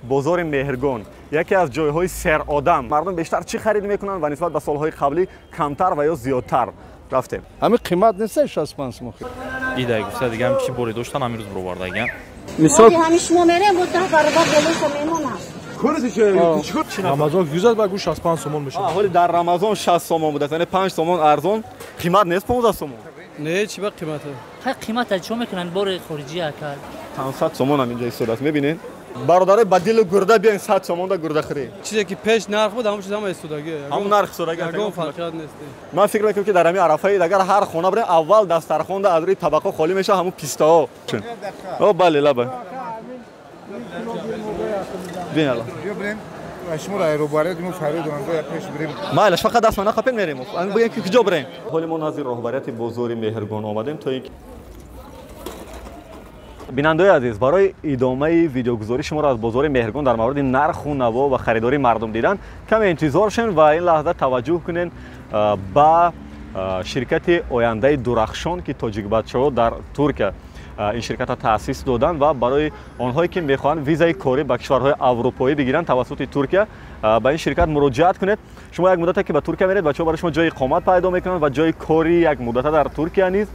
Бозори Меҳргон, яке аз ҷойҳои серодам. Мардум бештар чӣ харид мекунанд ва нисбат ба солҳои қаблӣ камтар ва ё зиёдтар? Рафтем. Ҳамин қимат нест, 65 сум. Идай гуфта дигам чӣ боре доштан, ҳамин рӯз баровардаган. Мисол ҳамин шумо мерем, бо 10 баробар болоша мемонад. Рамазон 100 ба гӯш 65 сомон мешавад. Ҳоли дар Рамазон 60 сомон будааст, яъне 5 сомон арзон. Қимат нест 15 сомон? Не, чӣ ба қимата? Хай қимата чӣ мекунанд бори хориҷӣ ака? 500 сомон ҳам инҷа истодааст, мебинед? Бародарои ба дилу гурда биёин 100 сомон да гурда хӯред. Чизе ки пеш нарх буд, ҳамон чиз ҳама истодагӣ. Ҳамон нарх истодагӣ. Ягон фарқият нест. Ман фикр мекунам ки дар ҳамин арафаи агар ҳар хона бирем, аввал дастархонда аз рӯи табақҳо холӣ мешавад ҳамон пистаҳо. О, бале, лаба. Бин алло. Шумо роҳбарият мо фарёд дорам, бояд пеш бирем. Майлаш, фақат даст нақапем мерем. Бигем ки куҷо бирем. Ҳоли мо назди роҳбарияти бозори Меҳргон омадем то ин бинандаои азиз, барои идомаи видеогузорӣ шуморо аз бозори Меҳргон дар мавриди нарху наво ва харидории мардум дидан каме интизор шен ва ин лаҳза таваҷҷӯҳ кунед ба ширкати ояндаи дурахшон, ки тоҷикбачаҳо дар Туркия ин ширкатро таъсис доданд ва барои онҳое ки мехоҳанд визаи корӣ ба кишварҳои аврупоӣ бигиранд тавассути Туркия ба ин ширкат муроҷиат кунед. Шумо як муддате ки ба Туркия меред, бачаҳо барои шумо ҷои иқомат пайдо мекунанд ва ҷои кори як муддата дар Туркия низ.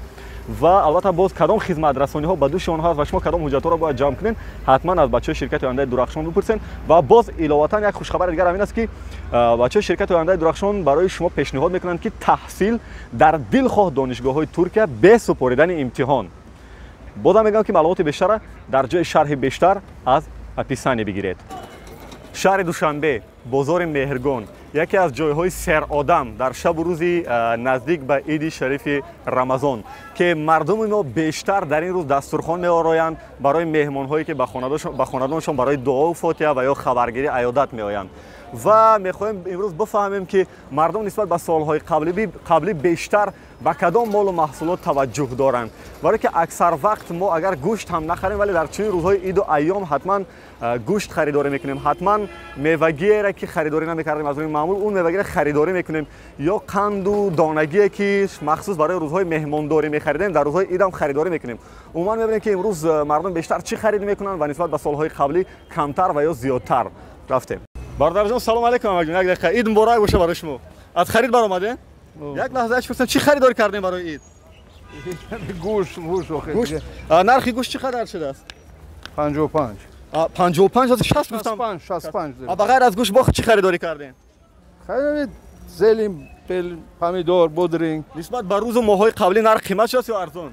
Ва албатта боз кадом хизматрасониҳо ба дӯши онҳо аст ва шумо кадом ҳуҷҷатҳоро бояд ҷамъ кунед, ҳатман аз бачаҳои ширкати ояндаи дурахшон бипурсед. Ва боз иловатан як хушхабари дигар ҳамин аст, ки бачаҳои ширкати ояндаи дурахшон барои шумо пешниҳод мекунанд, ки таҳсил дар дилхоҳ донишгоҳҳои Туркия бе супоридани имтиҳон. Бозам мегӯям, ки маълумоти бештарро дар ҷои шарҳи бештар аз описание бигиред. Шаҳри Душанбе, бозори Меҳргон, яке аз ҷойҳои серодам дар шабу рӯзи наздик ба иди шарифи Рамазон, ки мардуми мо бештар дар ин рӯз дастурхон меороянд барои меҳмонҳое ки ба хонадонашон барои дуову фотиҳа ва ё хабаргирӣ аёдат меоянд. Ва мехоҳем имрӯз бифаҳмем, ки мардум нисбат ба солҳои қаблӣ бештар ба кадом молу маҳсулот таваҷҷӯҳ доранд. Барое ки аксар вақт мо агар гӯшт ҳам нахарем, вале дар чунин рӯзҳои иду айём ҳатман гӯшт харидорӣ мекунем, ҳатман мевагиеро ки харидорӣ намекардем аз рӯи маъмул, он мевагиро харидорӣ мекунем, ё қанду донагие ки махсус барои рӯзҳои меҳмондорӣ мехаридем, дар рӯзҳои идам харидорӣ мекунем. Умуман мебинем, ки имрӯз мардум бештар чӣ харид мекунанд ва нисбат ба солҳои қаблӣ камтар ва ё зиёдтар. Рафтем. Бародарҷон, салом алейкум. Як дақиқа, ид муборак боша барои шумо. Аз харид баромадем? Як лаҳза пурсам, чӣ харидорӣ кардем барои ид? Гӯшт, гӯшт. Нархи гӯшт чӣ қадар шудааст? 55. 55 аз 60 гуфтам. 65. Ба ғайр аз гӯшт боз чӣ харидорӣ кардем? Харидорӣ зелень, помидор, бодринг. Нисбат ба рӯзу моҳҳои қаблӣ нарх қимат шудааст ё арзон?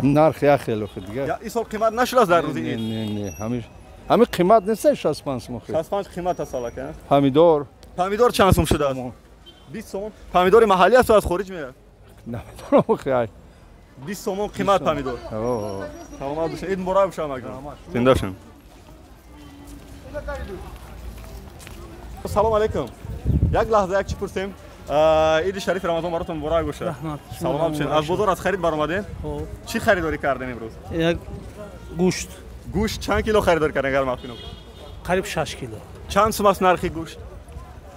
Нарх як хеле хуб дигар. Ин сол қимат нашудааст дар рӯзи ид? Не, не, ҳамин ҳамин қимат нест, 65 сум. 65 қимат аст аллакай. Помидор. Помидор чанд сум шудааст? 20 сомон. Помидори маҳаллӣ аст ё аз хориҷ меояд? Намедонам хай. 20 сомон қимат помидор. Саломат бошед. Ид муборак бошад ҳамагон. Зинда бошед. Салом алейкум. Як лаҳза як чӣ пурсем. Иди шарифи Рамазон баротон муборак бошад. Раҳмат. Саломат бошед. Аз бозор аз харид баромадем? Чӣ харидорӣ кардем имрӯз? Як гӯшт. Гӯшт чанд кило харидорӣ кардем агар мафкунам? Қариб 6 кило. Чанд сум аст нархи гӯшт?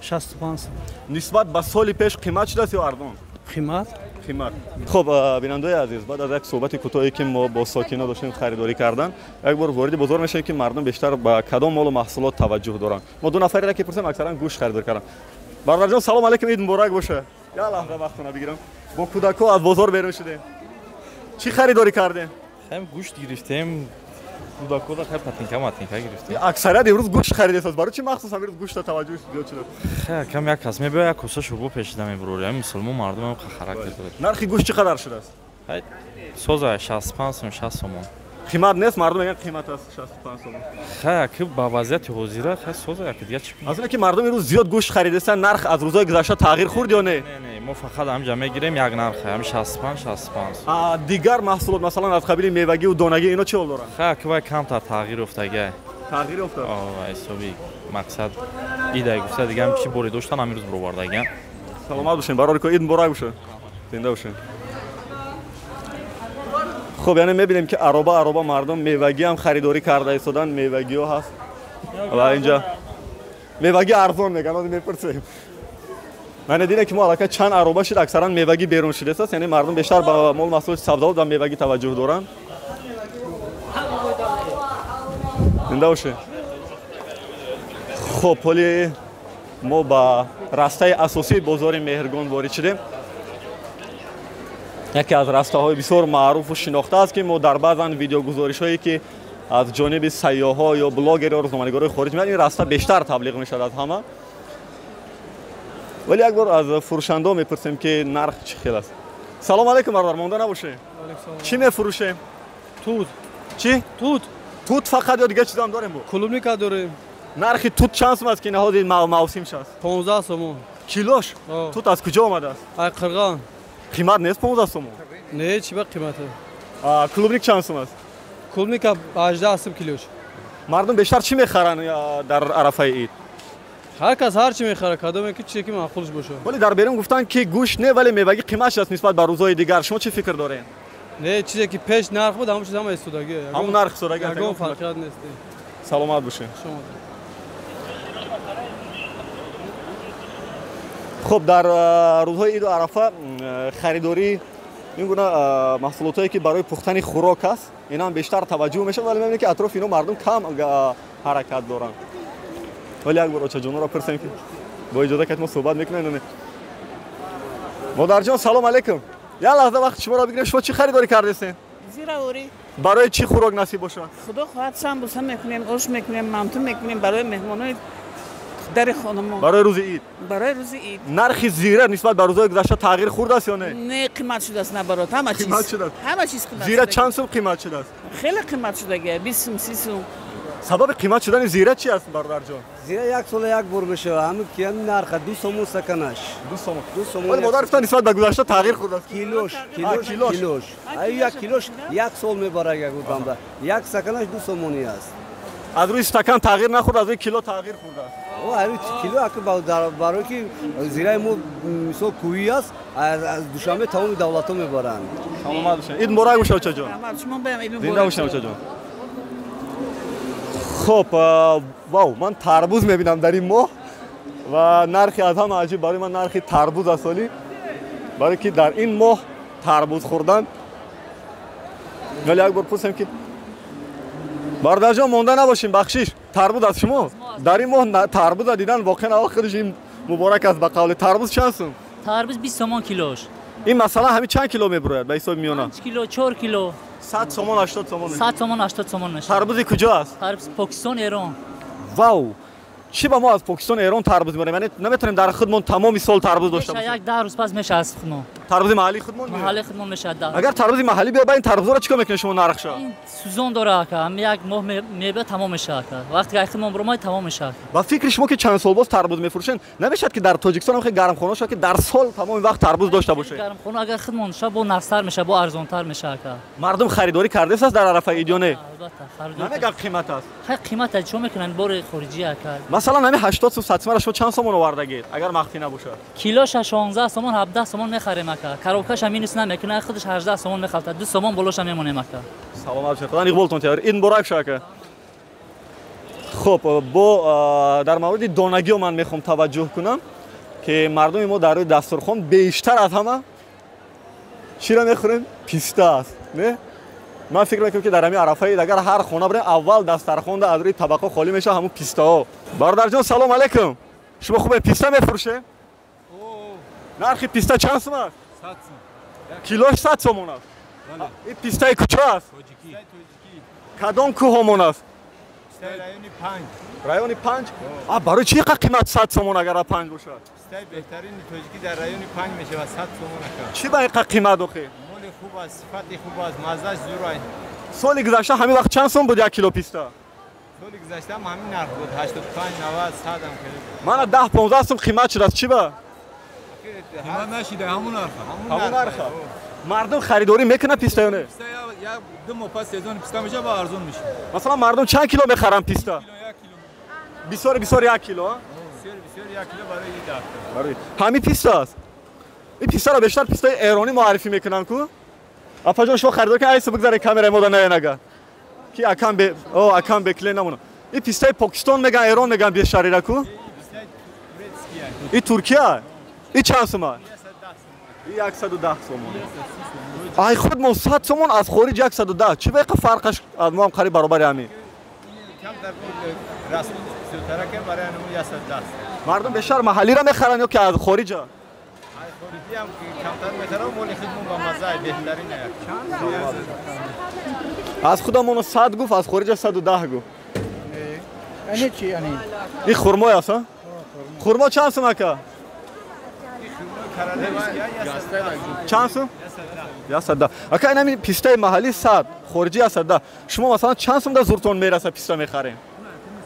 65 сум. Нисбат ба соли пеш қимат шудааст ё арзон? Қимат. Қимат. Хуб, бинандаои азиз, баъд аз як суҳбати кӯтоҳе ки мо бо сокино доштем харидорӣ кардан, як бор вориди бозор мешавем, ки мардум бештар ба кадом молу маҳсулот таваҷҷӯҳ доранд. Мо ду нафареро ки пурсем, аксаран гӯшт харидорӣ карданд. Бародарҷон, салом алейкум, ид муборак боша. Як лаҳза вақтона бигирам. Бо кӯдакҳо аз бозор берун шудем. Чӣ харидорӣ кардем? Хем гӯшт гирифтем. Кӯдакҳоро хай патинка матинка гирифтем. Аксарият имрӯз гӯшт харидааст. Барои чӣ махсус имрӯз гӯшта таваҷҷӯҳ зиёд шудааст? Хай кам як кас мебиёяд, як коса шӯрбо пешида мебурорем. Ҳамин мусулмон мардум ҳам характер дорад. Нархи гӯшт чӣ қадар шудааст? Хай соза 65 сум, 60 сомон. Қимат нест, мардум мегӯянд қимат аст 65 сомон. Хай ки ба вазъияти ҳозира хай соза як дигар чӣ. Аз он ки мардум имрӯз зиёд гӯшт харидааст, нарх аз рӯзҳои гузашта тағйир хӯрд ё не? Не, не, мо фақат ҳамҷа мегирем як нарх, ҳам 65, 65. Дигар маҳсулот, масалан аз қабили мевагӣ ва донагӣ, ино чӣ ҳол доранд? Хай ки вай камтар тағйир ёфтагай. Тағйир ёфтааст? О, ҳисоби мақсад идай гуфта дигар чӣ боре доштан ҳамин рӯз баровардаган. Саломат бошед, барори ко ид муборак бошад. Зинда бошед. Хуб, яъне мебинем, ки ароба ароба мардум мевагӣ ҳам харидорӣ карда истоданд, мевагиҳо ҳаст ва инҷа мевагӣ арзон мегӯянд, ҳозир мепурсем. Яъне дидем, ки мо аллакай чанд ароба шуд, аксаран мевагӣ берун шудааст, яъне мардум бештар ба мол маҳсулоти сабзавот ва мевагӣ таваҷҷӯҳ доранд. Зинда бошед. Хуб, ҳоли мо ба растаи асосии бозори Меҳргон ворид шудем. Яке аз растаҳои бисёр маъруфу шинохта аст, ки мо дар баъзан видеогузоришҳое, ки аз ҷониби сайёҳҳо ё блогер ё рӯзноманигорои хориҷ меяд, ин раста бештар таблиғ мешавад аз ҳама. Вале як бор аз фурӯшандаҳо мепурсем, ки нарх чӣ хел аст. Салом алейкум, бародар, монда набошем. Чӣ мефурӯшем? Тут. Чӣ? Тут. Тут фақат ё дигар чизам дорем? Клубника дорем. Нархи тут чанд сум аст, ки наҳоди мавсим шаст? 15 сомон. Килош? Тут аз куҷо омадааст? Ай Қирғон. Қимат нест 15 сомон? Не, чӣ ба қимата? Клубник чанд сум аст? Клубника 18 сум килош. Мардум бештар чӣ мехаранд дар арафаи ид? Ҳар кас ҳар чӣ мехарад, кадоме ки чизе ки маъқулш бошад. Вале дар берун гуфтанд, ки гӯшт не, вале мевагӣ қимат шудааст нисбат ба рӯзҳои дигар. Шумо чӣ фикр доред? Не, чизе ки пеш нарх буд, ҳамон чиз ҳама истодагӣ. Ҳамон нарх истодагӣ. Ягон фарқият нест. Саломат бошед. Хуб, дар рӯзҳои иду арафа харидории ин гуна маҳсулотҳое, ки барои пухтани хӯрок аст, инам бештар таваҷҷӯҳ мешавад, вале мебинем, ки атрофи ино мардум кам ҳаракат доранд. Вале як бор очаҷонро пурсем, ки бо иҷоза кат мо суҳбат мекунем. Модарҷон, салом алейкум. Як лаҳза вақти шуморо бигирем. Шумо чӣ харидорӣ кардесен? Зираворӣ. Барои чӣ хӯрок насиб бошад? Худо хоҳад, самбуса мекунем, ош мекунем, манту мекунем барои меҳмонои дари хонамон. Барои рӯзи ид? Барои рӯзи ид. Нархи зира нисбат ба рӯзҳои гузашта тағйир хӯрдааст ё не? Не, қимат шудааст, наоборот, ҳама чиз. Қимат шудааст. Ҳама чиз қимат. Зира чанд сум қимат шудааст? Хеле қимат шудагия, 20 сум, 30 сум. Сабаби қимат шудани зира чи аст, бародарҷон? Зира як сола як бор мешавад, ҳамин ки ҳамин нарха 2 сомон стаканаш. 2 сомон. 2 сомон. Вале модар гуфтанд, нисбат ба гузашта тағйир хӯрдааст. Килош, килош, килош. Ай як килош як сол мебарад як одамда. Як стаканаш 2 сомонӣ аст. Аз рӯи стакан тағйир нахӯрд, аз рӯи кило тағйир хӯрдааст. О, кило аки барои ки зираи мо мисол кӯҳӣ аст, аз Душанбе тамоми давлатҳо мебаранд. Саломат бошед. Ид муборак бошад, очаҷон. Раҳмат, шумо баям ид муборак. Зинда бошед, очаҷон. Хуб, вау, ман тарбуз мебинам дар ин моҳ ва нархи аз ҳама аҷиб барои ман нархи тарбуз аст, оли барои ки дар ин моҳ тарбуз хӯрдан. Вале як бор пурсем, ки бародарҷон, монда набошем, бахшиш, тарбуз аз шумо? Дар ин моҳ тарбуза дидан воқеан аввал худаш ин муборак аст. Ба қавли тарбуз чанд сум? Тарбуз 20 сомон килош. Ин масалан ҳамин чанд кило мебурояд ба ҳисоби миёна? 5 кило, 4 кило. 100 сомон, 80 сомон. 100 сомон, 80 сомон мешавад. Тарбузи куҷо аст? Тарбуз Покистон, Эрон. Вау! Чӣ ба мо аз Покистон, Эрон тарбуз меорем? Яъне наметавонем дар худмон тамоми сол тарбуз дошта бошем? Як 10 рӯз пас мешавад аз худмон. Тарбузи маҳаллии худмон меояд? Маҳаллии худмон мешавад. Агар тарбузи маҳаллӣ биёяд, ба ин тарбузҳоро чӣ кор мекунед шумо нархша? Ин сӯзон дора ака, ҳам як моҳ мебиёд, тамом мешавад ака. Вақте ки худмон баромад, тамом мешавад. Ба фикри шумо, ки чанд сол боз тарбуз мефурӯшед, намешавад, ки дар Тоҷикистон ҳам хеле гармхона шавад, ки дар сол тамоми вақт тарбуз дошта бошед? Гармхона агар худмон шавад, бо нархтар мешавад, бо арзонтар мешавад ака. Мардум харидорӣ кардааст дар арафаи ид ё не? Албатта, харидорӣ. Намегам қимат аст. Хеле қимат аст, чӣ мекунанд бори хориҷӣ ака. Масалан, ҳамин 80 сум, 100 сумаро шумо чанд сомон овардагед, агар махфӣ набошад? Килоша 16 сомон, 17 сомон мехарем ака. Коробкаша минус намекунад, худаш 18 сомон мехалта, 2 сомон болоша мемонем ака. Саломат бошед. Худо иқболтон тиёр. Ид муборак шавад ака. Хуб, бо дар мавриди донагиҳо ман мехоҳам таваҷҷӯҳ кунам, ки мардуми мо дар рӯи дастурхон бештар аз ҳама чиро мехӯрем? Писта аст, не? Ман фикр мекунам, ки дар ҳамин арафаи ид агар ҳар хона бирем, аввал дастархонда аз рӯи табақҳо холӣ мешавад ҳамун пистаҳо. Бародарҷон, салом алейкум. Шумо хубе, писта мефурӯшед? Нархи писта чанд сум аст? 100 сум. Килош 100 сомон аст. Ин пистаи куҷо аст? Кадом кӯҳомон аст? Пистаи райони 5. Райони 5? А барои чӣ инқадр қимат 100 сомон агар 5 бошад? Пистаи беҳтарини тоҷикӣ дар райони 5 мешавад 100 сомон ака. Чӣ ба инқадр қимат охи? Моли хуб аст, сифати хуб аст, маззаш зур аст. Соли гузашта ҳамин вақт чанд сом буд як кило писта? Соли гузашта ҳам ҳамин нарх буд, 85, 90, 100 ҳам хеле буд. Мана 10-15 сум қимат шудааст, чӣ ба? Қимат нашида, ҳамун нарха. Ҳамун нарха. Мардум харидорӣ мекунад писта ё не? Писта як ду моҳ пас сезони писта мешавад ва арзон мешавад. Масалан, мардум чанд кило мехаранд писта? Бисёр бисёр як кило, а? Бисёр бисёр як кило барои ид ҳафта. Барои ҳамин писта аст. Ин пистаро бештар пистаи эронӣ муаррифӣ мекунанд ку? Апаҷон, шумо харидор ки айса бигзаред камераи мода наянага. Ки акам бе о акам бекле намона. Ин пистаи Покистон меган, Эрон меган бешарира ку? Ин Туркия? Ин чанд сум аст? Ин 110 сомон. Ай худ мо 100 сомон, аз хориҷ 110. Чӣ ба фарқаш аз мо ҳам қариб баробари ҳамин? қадар расм зиёдтара ки барои ҳамин 110. Мардум бештар маҳаллиро мехаранд ё ки аз хориҷа? Аз хориҷӣ ҳам камтар мехаранд, моли худмон ба мазза беҳтарин аст. Аз худамон 100 гуфт, аз хориҷа 110 гуфт. Яъне чӣ яъне? Ин хурмой аст, ҳа? Хурмо чанд сум ака? Чанд сум? 110. Ака ин ҳамин пистаи маҳаллӣ 100, хориҷӣ 110. Шумо масалан чанд сум дар зуртон мераса писта мехарем?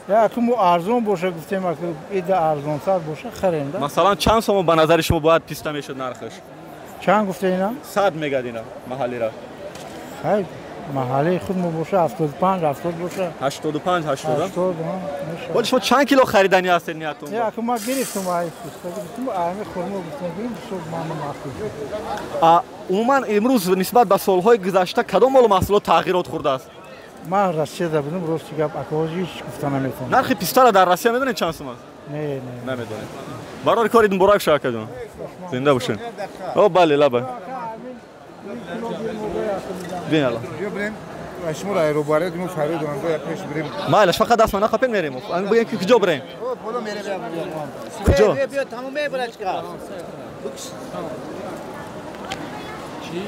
Я ку мо арзон боша гуфтем, аку ида арзонтар боша харем да. Масалан чанд сум ба назари шумо бояд писта мешуд нархаш? Чанд гуфте ина? 100 мегад ина маҳаллиро. Хай маҳаллии худ мо боша 75 70 боша. 85 80? 80 ҳоли шумо чанд кило харидани ҳастед ниятон? Не, аку ма гирифтум ай писта гирифтум, ами хурмо гуфтем гирим, бисёр ман маъқул. Умуман имрӯз нисбат ба солҳои гузашта кадом молу маҳсулот тағйирот хӯрдааст? Ман Россияда будам, рости гап ака ҳозир ҳеҷ гуфта наметавонам. Нархи пистаро дар Россия медонед чанд сум аст? Не, не. Намедонед. Барори кори муборак шава акаҷон. Зинда бошед. О, бале, лаба. Бин алла. Шумо аэробаред, мо фарёд дорам, бояд пеш бирем. Майлаш, фақат даст нақапен мерем. Бигем ки куҷо бирем? Куҷо? Биё, тамом мебарад чиқа. Чӣ?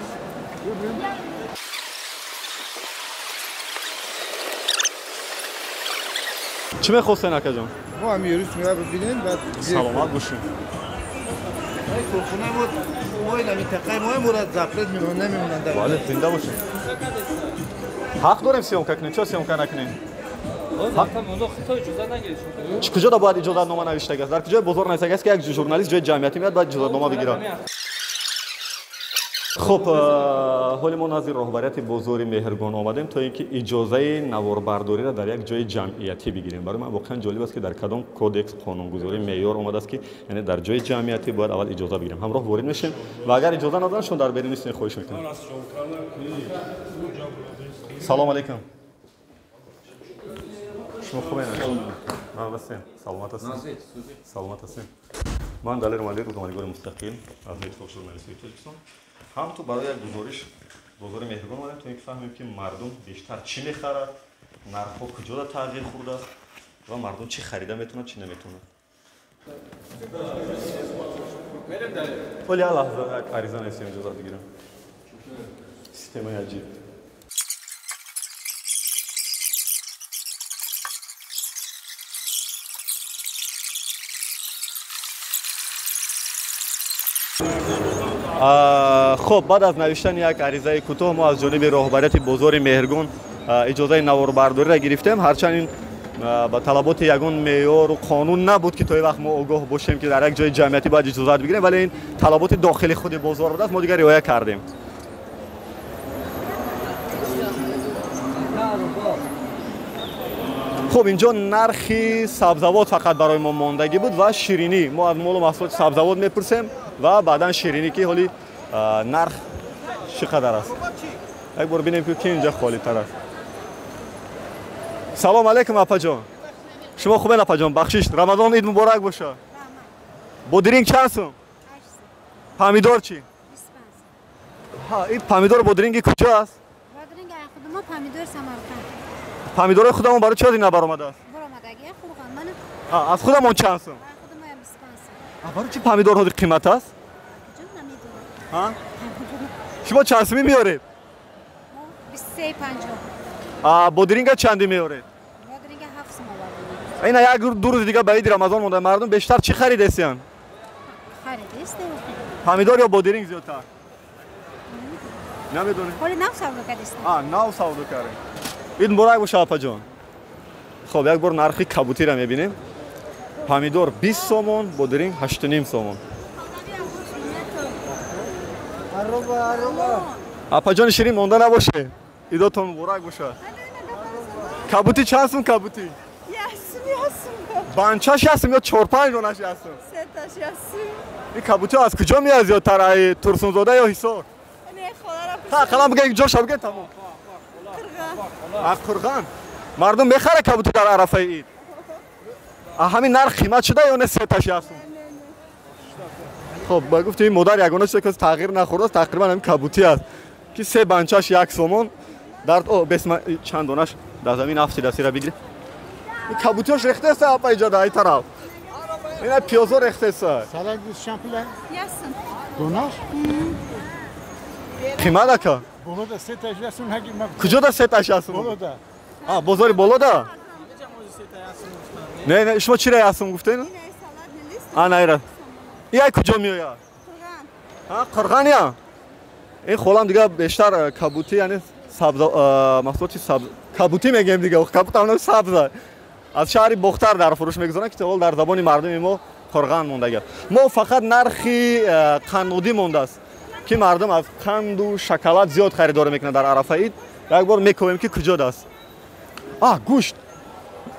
Чӣ мехостен акаҷон? Мо ҳамин юрист мева бибинем, баъд саломат бошем. Корхона мо ин минтақаи мо моро запрет намемонанд. Бале, зинда бошем. Ҳақ дорем съёмка кунем, чо съёмка накунем? Чӣ куҷода бояд иҷозатнома навиштаг аст? Дар куҷои бозор навиштаг аст ки як журналист ҷои ҷамъиятӣ меяд, бояд иҷозатнома бигирад? Хуб, ҳоли мо назди роҳбарияти бозори Меҳргон омадем то ин ки иҷозаи наворбардориро дар як ҷои ҷамъиятӣ бигирем. Барои ман воқеан ҷолиб аст ки дар кадом кодекс, қонунгузорӣ, меъёр омадааст ки яъне дар ҷои ҷамъиятӣ бояд аввал иҷоза бигирем. Ҳамроҳ ворид мешем ва агар иҷоза надоданд, шумо дар берун истед, хоҳиш мекунам. Салом алейкум. Шумо хубед? Ман ҳастем. Саломат ҳастем. Саломат ҳастем. Ман Далер Малик, рӯзноманигори мустақил аз Иттифоқи журналистии Тоҷикистон. Ҳам ту барои як гузориш бозори Меҳргон омадем то ин ки фаҳмем ки мардум бештар чӣ мехарад, нархҳо куҷода тағйир хӯрдааст ва мардум чӣ харида метавонад, чӣ наметавонад. Оли як лаҳза як ариза нависем, иҷозат бигирам. Системаи аҷиб. Хуб, баъд аз навиштани як аризаи кӯтоҳ мо аз ҷониби роҳбарияти бозори Меҳргон иҷозаи наворбардориро гирифтем. Ҳарчанд ин ба талаботи ягон меъёру қонун набуд ки то ин вақт мо огоҳ бошем ки дар як ҷои ҷамъиятӣ бояд иҷозат бигирем, вале ин талаботи дохили худи бозор будааст, мо дигар риоя кардем. Хуб, инҷо нархи сабзавот фақат барои мо мондагӣ буд ва ширинӣ. Мо аз молу маҳсулоти сабзавот мепурсем ва баъдан ширинӣ ки ҳоли нарх чӣ қадар аст. Як бор бинем ки ки инҷа холитар аст. Салом алейкум апаҷон. Шумо хубед апаҷон? Бахшиш, Рамазон ид муборак боша. Бодиринг чанд сум? Помидор чӣ? Ҳа, ин помидор бодиринги куҷо аст? Бодиринг худамо, помидор Самарқанд. Помидорои худамон барои чӣ ина баромадааст? Баромадагия хурған. Ман аз худамон чанд сум? Худамоям 25 сум. Барои чӣ помидор ҳозир қимат аст? Ҷон намедонам. Ҳа? Шумо чанд сумӣ меоред? 23.50. Бодиринга чанди меоред? Бодиринга 7 сум овардем. Ина як ду рӯзи дига ба иди Рамазон монда, мардум бештар чӣ харидесиян? Харидестем. Помидор ё бодиринг зиёдтар? Намедонед? Ҳоли нав савдо кардистем. Нав савдо кардем. Ид муборак боша апаҷон. Хоб, як бор нархи кабутиро мебинем. Помидор 20 сомон, бодиринг 8.5 сомон. Апаҷони ширин монда набоше. Идотон муборак боша. Кабутӣ чанд сум кабутӣ? Ясум. Банчаш ясум ё 4-5 донаш ясум? Сеташ ясум. Ин кабутиҳо аз куҷо меояд зиёдтар? Ай Турсунзода ё Ҳисор? Не, холара. Ҳа, қалам бигӯ, ҷоша бигӯ, тамом. Аз Қурған. Мардум мехарад кабутӣ дар арафаи ид? Ҳамин нарх қимат шуда ё не сеташ ясум? Хоб, ба гуфти ин модар ягона чизе ки тағйир нахӯрдааст тақрибан ҳамин кабутӣ аст ки се банчаш 1 сомон. Дар бесма чанд донаш дар замин афтидааст, ира бигиред. Кабутиёш рехтеста апа иҷода ай тараф. Ина пиёзо рехтеста. Салат чанд пула? Ясм. Донаш? Қимат ака? Болода се таш ясм наги. Куҷода се таш ясм? Болода. А, бозори болода? Не, не, шумо чира ясм гуфтед? А, найра. Ия куҷо меояд? Қурған. Қурған я? Ин холам дига бештар кабутӣ, яъне сабз, маҳсулоти сабз, кабутӣ мегӯем дига, кабут ҳам сабза. Аз шаҳри Бохтар дар фурӯш мегузоранд, ки то ҳол дар забони мардуми мо қурған мондага. Мо фақат нархи қандудӣ мондааст, ки мардум аз қанду шоколад зиёд харидорӣ мекунад дар арафаи ид. Як бор мекӯбем, ки куҷодааст. А, гӯшт.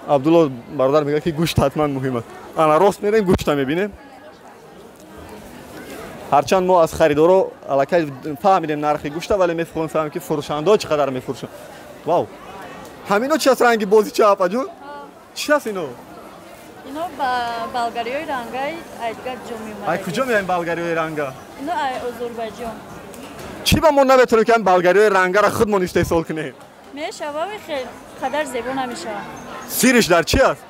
Абдулло бародар мегӯяд, ки гӯшт ҳатман муҳим аст. Ана рост мерем, гӯшта мебинем. Ҳарчанд мо аз харидоро аллакай фаҳмидем нархи гӯшта, вале мефурӯшем, фаҳмем, ки фурӯшандаҳо чӣ қадар мефурӯшанд. Вау, ҳамино чи аст? Ранги бозича, апаҷон, чи аст ино? Ино ба болгариҳои рангаи ай дигар ҷо меомад. Ай куҷо меоем болгариҳои ранга? Ино ай Озарбойҷон. Чӣ ба мо наметавонем, ки ҳамин болгариҳои рангара худмон истеҳсол кунем? Мешава, хел қадар зебо намешавад. Сириш дар чи аст?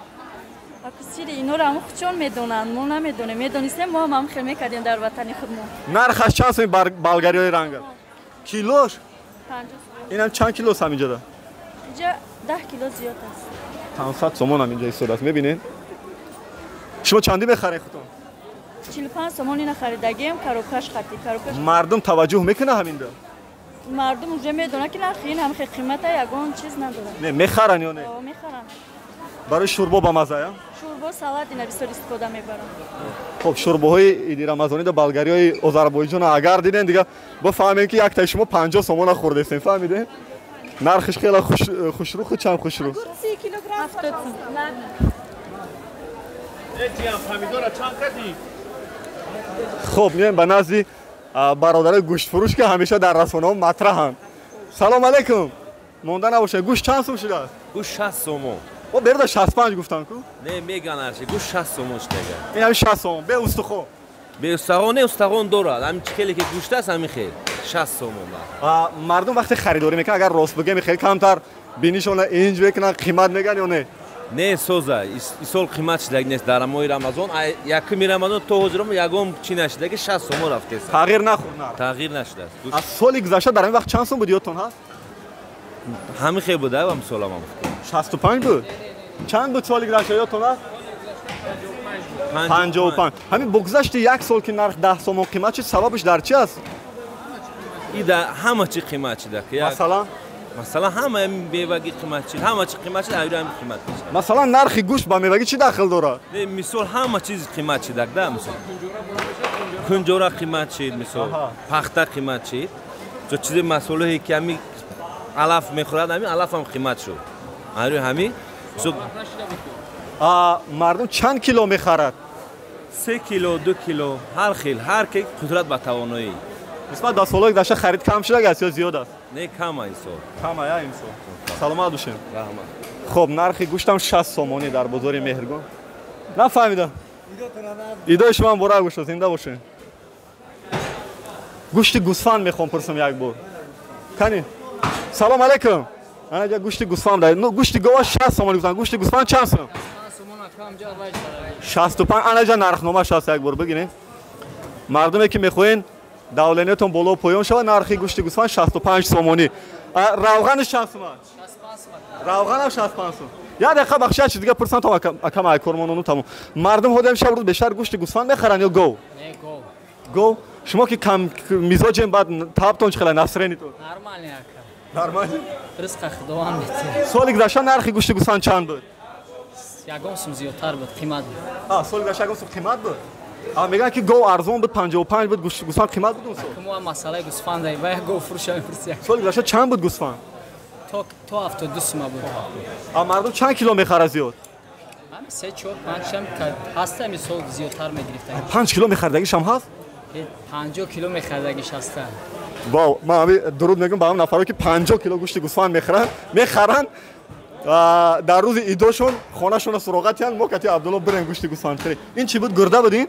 Аку сири инора ҳамн худшон медонанд, мо намедонем. Медонистем, мо ҳам ҳам хел мекардем дар ватани худмон. Нархаш чанд сум болгариҳои ранга? Килош? 50 сом. Инам чанд килост ҳаминҷода? Инҷа 10 кило зиёд аст. 500 сомон ҳаминҷа истодааст, мебинед? Шумо чандӣ мехаред худтон? 45 сомон ина харидагием, коробкаш хати, коробкаш. Мардум таваҷҷӯҳ мекунад ҳаминда? Мардум уже медонад, ки нархи ин ҳам хел қимата, ягон чиз надорад. Не, мехаранд ё не? О, мехаранд. Барои шӯрбо ба маззая? Шӯрбо, салат ина бисёр истифода мебарам. Хоб, шӯрбоҳои иди рамазонида болгариҳои Озарбойҷона агар диден, дига бифаҳмем, ки яктаи шумо 50 сомона хӯрдестем, фаҳмидем? Нархиш хеле хушрӯ, худчам хушрӯ. 70 сом. Хоб, меоем ба назди бародарои гӯштфурӯш, ки ҳамеша дар расонаҳо матраҳанд. Салом алейкум, монда набошед, гӯшт чанд сум шудааст? Гӯшт 60 сомон. О, берда 65 гуфтам ку. Не, меган арчи, гӯшт 60 сомон шудага. Ин ҳами 60 сомон, бе устухон? Бе устухон не, устухон дорад. Ҳамин чӣ хеле ки гӯшт аст, ҳамин хел. 60 сомон. Мардум вақте харидорӣ мекунад, агар рост бигӯем, хеле камтар бинишона инҷ мекунанд, қимат мегӯянд ё не? Не, соза, исол қимат шудаг нест дар моҳи Рамазон. Якуми Рамазон то ҳозир ягон чӣ нашудаги, 60 сомон рафтест. Тағйир нахӯрд нарх? Тағйир нашудааст. Аз соли гузашта дар ҳамин вақт чанд сум буд, ёдтон ҳаст? Ҳамин хел буда, ҳам солам. 65 буд? Чанд буд соли гузашта, ёдтон ҳаст? 55. Ҳамин бо гузашти як сол, ки нарх 10 сомон қимат шуд, сабабаш дар чи аст? Ида ҳама чӣ қимат шуда. Масалан? Масалан, ҳама мевагӣ қимат шуд, ҳама чӣ қимат шуд, айра ҳам қимат мешавад. Масалан, нархи гӯшт ба мевагӣ чӣ дахл дорад? Не, мисол, ҳама чиз қимат шуда, да, мисол. Кунҷора қимат шуд, мисол, пахта қимат шуд. Чо чизи масолеҳе ки ҳами алаф мехӯрад, ҳами алаф ҳам қимат шуд. Айра ҳами мардум чанд кило мехарад? 3 кило, 2 кило, ҳар хел, ҳар ки қудрат ба тавоноӣ. Нисбат ба солҳои гузашта харид кам шудааст ё зиёд аст? Не, кам аст имсол. Кам ая имсол. Саломат бошед. Раҳмат. Хоб, нархи гӯштам 60 сомонӣ дар бозори Меҳргон. Нафаҳмидам. Идои шумо муборак бошад, зинда бошед. Гӯшти гӯсфанд мехоҳам пурсам як бор. Кани? Салом алейкум. Ана ҷа гӯшти гӯсфанд дар. Гӯшти гова 60 сомонӣ гуфтан. Гӯшти гӯсфанд чанд сом? 65. Ана ҷа нархнома 60, як бор бигиред. Мардуме ки мехоҳед давлениятон боло поён шавад, нархи гӯшти гӯсфанд 65 сомонӣ. Равғанаш чанд сум аст? Равғанам 65 сум. Як дақиқа бахши, чиз дига пурсам, то акам айкормонону тамом. Мардум ҳодам шаб рӯз бештар гӯшти гӯсфанд мехаранд ё гов? Не, гов. Гов? Шумо ки кам мизоҷем, баъд табтон чӣ хела, настроениятон? Нормально, ака. Нормально? Ризқа Худованд метиҳад. Соли гузашта нархи гӯшти гӯсфанд чанд буд? Ягон сум зиёдтар буд, қимат буд. А, соли гузашта ягон сум қимат буд? А мегӯянд, ки гов арзон буд, 55 буд, гӯсфанд қимат буд он сол. Мо масъалаи гӯсфанд ай, вай гов фурӯша мепурсӣ. Соли гузашта чанд буд гӯсфанд? То 72 сума буд. А мардум чанд кило мехарад зиёд? Ҳами 3, 4, 5 ҳам ҳаста, мисол зиёдтар мегирифтагӣ. 5 кило мехаридагишам ҳаст? 50 кило мехаридагиш ҳаста. Вау, ман ҳами дуруд мегӯям ба ҳам нафаро, ки 50 кило гӯшти гӯсфанд мехаранд, дар рӯзи идошон хонашонро суроға тиҳанд. Мо кати Абдулло бирем гӯшти гӯсфанд хӯрем. Ин чӣ буд, гурда буд ин?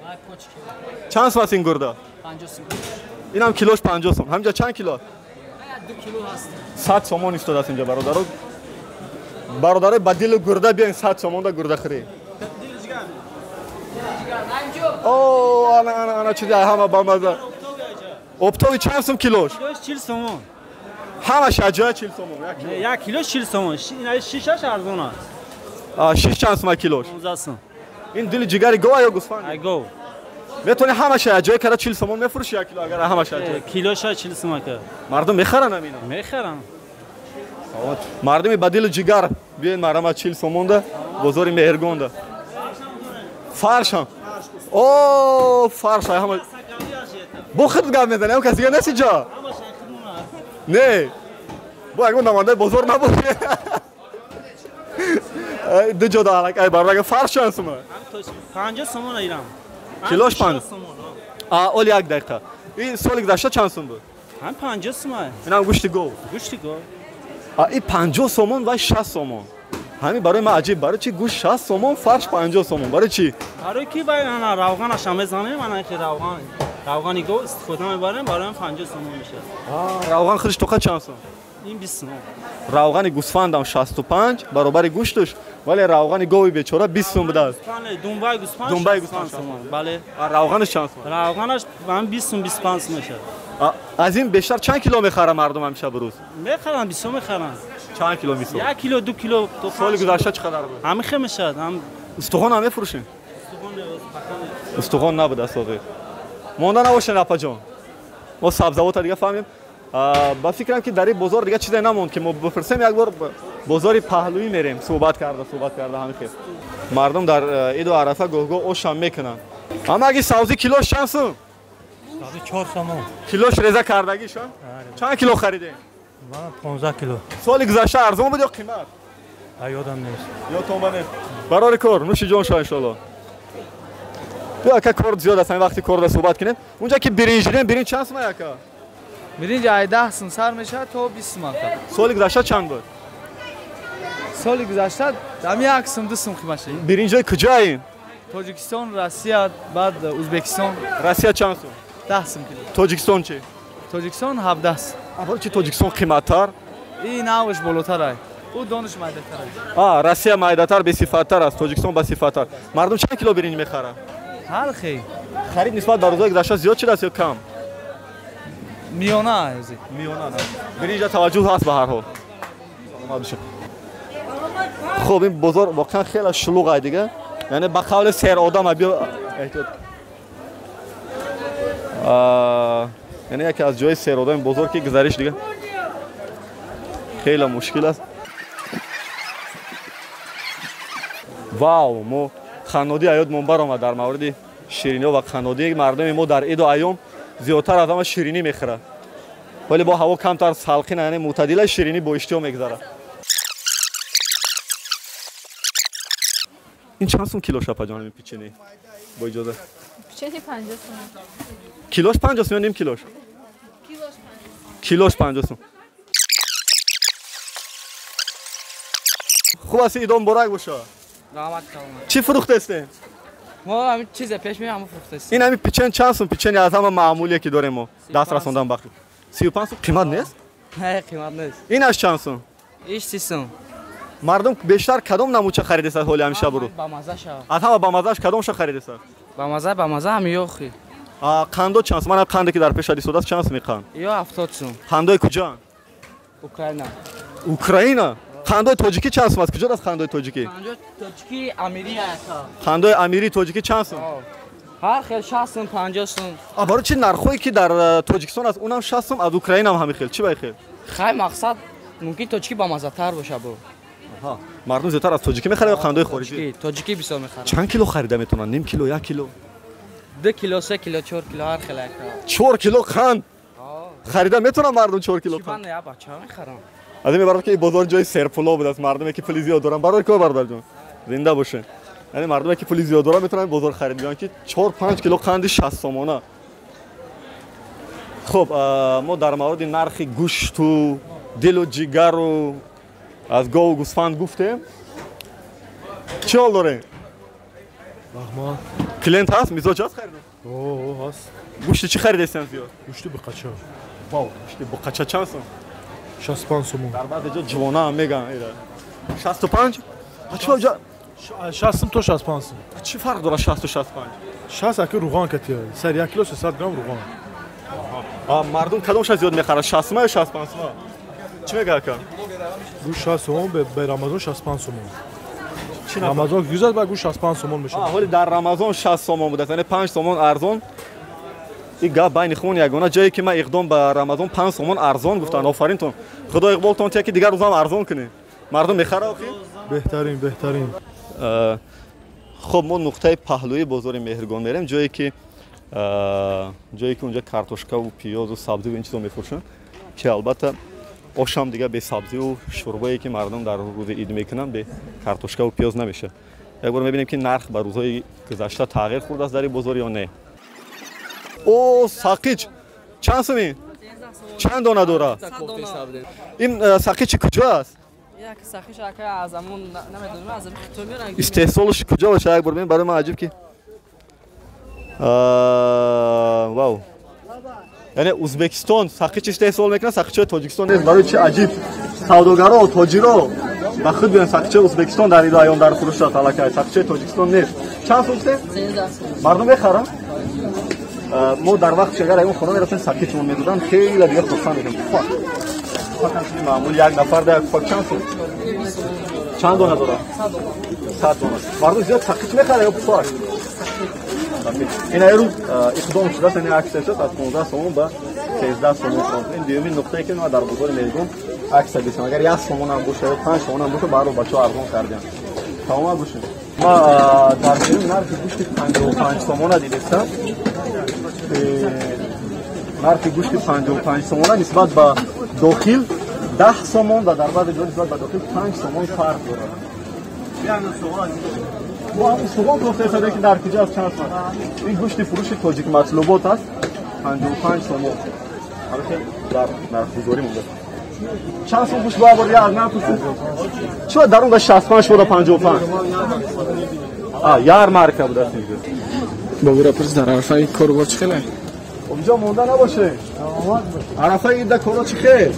Чанд сум аст ин гурда? 50 сум. Инам килош 50 сум. Ҳаминҷа чанд кило? 2 кило ҳаст. 100 сомон истодааст инҷа, бародаро. Бародарои ба дилу гурда биёин 100 сомонда гурда хӯрӣ. О, ана ана ана чизи ҳама бамаза. Оптови чанд сум килош? Килош 40 сомон. Ҳамаш аҷоя 40 сомон, як кило. Як килош 40 сомон. Ин шишаш арзон аст. А шиш чанд сум килош? 15 сум. Ин дили ҷигари гов ё гӯсфанд? Ай гов. Метавонӣ ҳамаша аҷоя карда 40 сомон мефурӯши як кило агар ҳамаша аҷоя? Килоша 40 сум ака. Мардум мехаранд ҳамино? Мехаранд. Мардуми ба дилу ҷигар биёед марҳамат 40 сомонда бозори Меҳргонда. Фаршам. О, фарш ҳама. Бо худ гап мезанӣ, ҳам кас дига нест инҷо? Не. Бо ягон намояндаи бозор набошӣ. Ду ҷо да аллакай бародарга фарш чанд сума? 50 сомон ирам. Килош 5. А, оли як дақиқа. Ин соли гузашта чанд сум буд? Ҳам 50 сума. Инам гӯшти гов. Гӯшти гов. А ин 50 сомон ва 60 сомон. Ҳамин барои ман аҷиб, барои чи гӯшт 60 сомон, фарш 50 сомон, барои чи? Барои ки бай ана равғанаша мезанем, ана ки равған, равғани гов истифода мебарем, барои 50 сомон мешавад. А, равған худаш тоқа чанд сом? Ин 20 сомон. Равғани гӯсфандам 65 баробари гӯшташ, вале равғани гови бечора 20 сом будааст. Думбаи гӯсфанд Думбаи гӯсфанд сомон, бале. А равғанаш чанд сом? Равғанаш ҳам 20 сом, 25 сом мешавад. Аз ин бештар чанд кило мехарад мардум ҳамеша ба рӯз? Мехаранд, бисёр мехаранд. Чанд кило мисол? 1 кило, 2 кило. Соли гузашта чӣ қадар буд? Ҳамин хел мешавад. Ҳам устухон ҳам мефурӯшем? Устухон набуд асоқи. Монда набошед апаҷон. Мо сабзавота дига фаҳмем. Ба фикрам ки дар ин бозор дига чизе намонд ки мо бипурсем, як бор бозори паҳлӯӣ мерем, суҳбат карда, суҳбат карда ҳамин хел. Мардум дар иду арафа гоҳ-гоҳ ошам мекунанд. Аммо аги савзи килош чанд сум? Савзи 4 сомон. Килош реза кардагиша? Чанд кило харидем? Ман 15 кило. Соли гузашта арзон буд ё қимат? Ёдам нест. Ёдтон нест. Барори кор, нӯши ҷон шава иншоалло. Биё ака, кор зиёд аст, ҳамин вақти корда суҳбат кунем. Унҷа ки биринҷ дидем, биринҷ чанд сум ака? Биринҷ ай 10 сум сар мешавад то 20 сум ака. Соли гузашта чанд буд? Соли гузашта ҳамин 1 сум, 2 сум қимат шуд. Биринҷои куҷои? Тоҷикистон, Россия, баъд Ӯзбекистон. Россия чанд сум? 10 сум кило. Тоҷикистон чи? Тоҷикистон 17 сум. Аввал чи Тоҷикистон қиматтар? Ин навш болотар ай. Ӯ дониш майдатар ай. А, Россия майдатар, бесифаттар аст, Тоҷикистон басифаттар. Мардум чанд кило биринҷ мехарад? Ҳар хел. Харид нисбат ба рӯзҳои гузашта зиёд шудааст ё кам? Миёна ай. Миёна. Биринҷа таваҷҷӯҳ ҳаст ба ҳар ҳол. Саломат бошед. Хуб, ин бозор воқеан хеле шулуғ ай дига. Яъне ба қавли сер одам ай, биё эҳтиёт. Яъне яке аз ҷои серодами бозор ки гузариш дига хеле мушкил аст. Вау, мо қаннодӣ аёдмон баромад дар мавриди шириниҳо ва қаннодӣ. Мардуми мо дар иду айём зиёдтар аз ҳама ширинӣ мехӯрад, вале бо ҳаво камтар салқин, яъне мӯътадила, ширинӣ бо иштиҳо мегузарад. Ин чанд сум килош апаҷон ҳамин печени? Бо иҷоза. Печени 50 сум. Килош 50 сум ё ним килош? Килош 50 сум. Хуб аст, идон муборак бошад. Раҳмат калом. Чӣ фурӯхтестем? Мо ҳамин чизе пеш меоям, ҳамон фурӯхтестем. Ин ҳамин печен чанд сум? Печени аз ҳама маъмулие ки дорем мо даст расондан бахши. 35 сум қимат нест? Не, қимат нест. Инаш чанд сум? Иш 30 сум. Мардум бештар кадом намуча харидесад ҳоли ҳамин шабу рӯз? Бамаза шава. Аз ҳама бамазааш кадомша харидесад? Бамаза, бамаза ҳам ёхи. Қандо чанд сум? Мана қанде ки дар пеша истодааст чанд сум қанд? Ё 70 сум. Қандои куҷоанд? Украина. Украина? Қандои тоҷикӣ чанд сум аст? Куҷо аст қандои тоҷикӣ? Қандои тоҷикӣ амирӣ аст. Қандои амирии тоҷикӣ чанд сум? Ҳар хел 60 сум, 50 сум. А барои чи нархҳое ки дар Тоҷикистон аст, унам 60 сум, аз Украина ҳам ҳамин хел? Чӣ ба хел? Хай мақсад мумкин тоҷикӣ бамазатар бошад бо. Мардум зиёдтар аз тоҷикӣ мехарад ё қандои хориҷӣ? Тоҷикӣ бисёр мехарад. Чанд кило харида метавонанд? Ним кило, 1 кило? 2 кило, 3 кило, 4 кило ҳар хел. 4 кило қанд харида метавонанд мардум? 4 кило қанд? Чӣ бачаҳо мехаранд. Аз ин мебарад ки ин бозор ҷои серпуло будааст, мардуме ки пули зиёд доранд. Барои кор бародарҷон, зинда бошед. Яъне мардуме ки пули зиёд доранд метавонанд бозор харид биёянд ки 4-5 кило қанди 60 сомона. Хуб, мо дар мавриди нархи гӯшту дилу ҷигару аз гову гӯсфанд гуфтем. Чӣ ҳол дорем? Раҳмат. Клиент ҳаст? Мизоҷ ҳаст харидор? О, ҳаст. Гӯшти чӣ харидестем зиёд? Гӯшти буқача. Вау, гӯшти буқача чанд сум? 65 сомон. Дар баъзе ҷо ҷивона ҳам мегӯянд. 65? Чӣ 60 то 65 сум. Чӣ фарқ дорад 60 то 65? 60 аки руған катия. Сар 1 кило 300 грамм руған. Мардум кадомша зиёд мехарад? 60 сума ё 65 сума? Чӣ мега ака? Гӯш 60 сомон, ба Рамазон 65 сомон. Рамазон гузашт, ба гӯш 65 сомон мешавад. Ҳоли дар Рамазон 60 сомон будааст, яъне 5 сомон арзон. Ин гап байни хун ягона ҷое ки ман иқдом ба Рамазон 5 сомон арзон гуфтанд. Офаринтон. Худо иқболтон тия ки дигар рӯзам арзон кунед. Мардум мехарад охи? Беҳтарин, беҳтарин. Хуб, мо нуқтаи паҳлӯи бозори Меҳргон мерем, ҷое ки унҷа картошкаву пиёзу сабзиву ин чизо мефурӯшанд, ки албатта ошам дига бе сабзиву шӯрбое ки мардум дар рӯзи ид мекунанд, бе картошкаву пиёз намешавад. Як бор мебинем ки нарх ба рӯзҳои гузашта тағйир хӯрдааст дар ин бозор ё не. О, сақич чанд суми? Чанд дона дорад? Ин сақичи куҷо аст? Истеҳсолаш куҷо бошад? Як бор бибин, барои ман аҷиб ки вау, яъне Узбекистон сақич истеҳсол мекунад, сақичҳои Тоҷикистон нест. Барои чи аҷиб? Савдогаро, тоҷиро ба худ биён, сақичҳои Узбекистон дар ин айём дар фурӯш аст, аллакай сақичҳои Тоҷикистон нест. Чанд сум гуфтем? Мардум мехаранд? Мо дар вақти агар ягон хона мерасем, сақичмон медоданд, хеле дигар хурсанд мекунем. Фақат маъмул як нафар да як пак чанд сум? Чанд дона дорад? 100 дона. Мардум зиёд сақич мехарад ё пак? Ин рӯз иқдом шудааст, яъне аксия шуд аз 15 сомон ба 13 сомон. Ин дуюмин нуқтае ки ма дар бозори Меҳргон аксия дидам. Агар 1 сомон ҳам бошад ё 5 сомон ҳам бошад, баъро бачаҳо арзон кардиам. Тамомат бошед. Ма дар берун нархи гӯшти 55 сомона дидистам. Нархи гӯшти 55 сомона нисбат ба дохил 10 сомон ва дар баъзе ҷо нисбат ба дохил 5 сомон фарқ дорад. Мо ҳамун суғон кофта ки дар куҷо аст, чанд сомон? Ин гӯшти фурӯши тоҷик матлубот аст, 55 сомон. Албатта дар нархгузорӣ монда. Чанд сом гӯшт бояд бор? Як напурсед. Чӣ дар он 65 шуда 55? Яр марка будааст инҷо. Бобура пурс, дар арафаи корубор чӣ хеле? Инҷо монда набоше. Арафаи ида коро чӣ хел?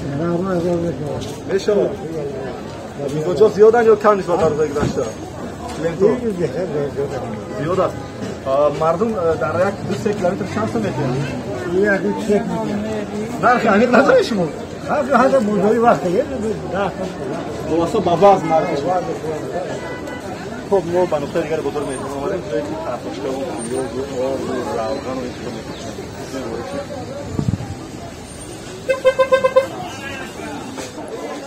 Мешавад. Мизоҷо зиёданд ё кам нисбат ба рӯзҳои гузашта? Зиёд аст. Мардум дар як 2-3 километр чанд сом метиҳанд? Нархи аниқ надоред шумо? Хулоса ба вазн нархиш. Хуб, мо ба нуқтаи дигари бозори Меҳргон омадем, ҷое ки картошкаву пиёзу орду равғану ин чизо мефурӯшанд.